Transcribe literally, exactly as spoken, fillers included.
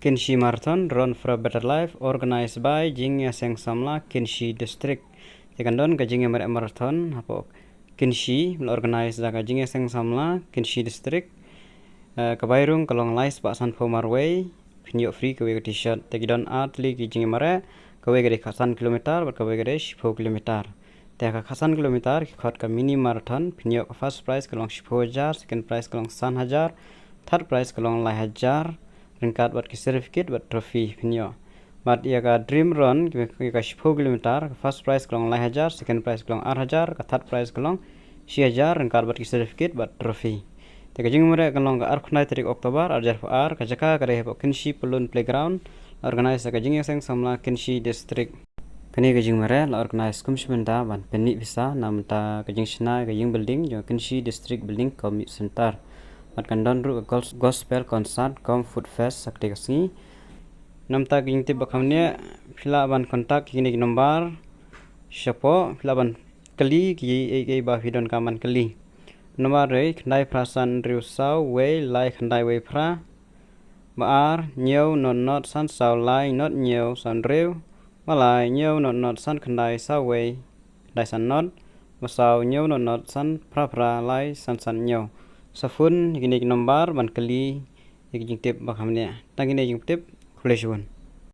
Kynshi Marathon Run for a Better Life, organized by Jingïaseng Samla Kynshi District. Te kan don ka jingïamareh marathon hapoh Kynshi, la organize da ka Jingïaseng Samla Kynshi District. Eh, ka bai rung ka long lai spah sanphew marwei, phin ïoh free kawei ka t-shirt. Te ki don ar tylli ki jingïamareh, kawei ka dei khatsan kilometer bad kawei ka dei shiphew kilometer. Te ka khatsan kilometer ki khot ka mini marathon, phin ïoh ka first prize ka long shiphew hajar, second prize ka long san hajar, third prize ka long lai hajar, ryngkat bad ki certificate bad trophy phin ïoh. Bad ïa ka Dream Run, ki, ki ka shiphew kilometer, ka first prize ka long lai hajar, second prize ka long ar hajar, ka third prize ka long shi hajar, ryngkat bad ki certificate bad trophy. Te ka jingmareh ka long ka arphew khyndai tarik October, ar hajar arphew ar, ka jaka ka dei hapoh Kynshi Pyllun Playground, organize da ka Jingïaseng Samla Kynshi District. Kane ka jingmareh la organize kum shi bynta ban pynmih pisa na bynta ka jingshna ïa ka ïing building jong Kynshi District Building cum Youth Center. Bad kan don ruh ka gos-, gospel concert cum food fest ha katei ka sngi. Na bynta ka jingtip ba kham bniah, phi lah ban contact ïa kine ki nombar shapoh, phi lah ban kylli kiei kiei ba phi donkam ban kylli. Nombar dei khyndai phra san hynriew saw wei lai khyndai wei phra. Ba ar, hynñiew not not san saw lai not hynñiew san hynriew. Ba lai, hynñiew not not san khyndai saw wei khyndai san not. Ba saw, hynñiew not not san phra phra lai san san hynñiew. Sa phone ïa kine ki nombar ban kylli ïa ki jingtip ba kham bniah. Tang kine ki jingtip, khublei shibun.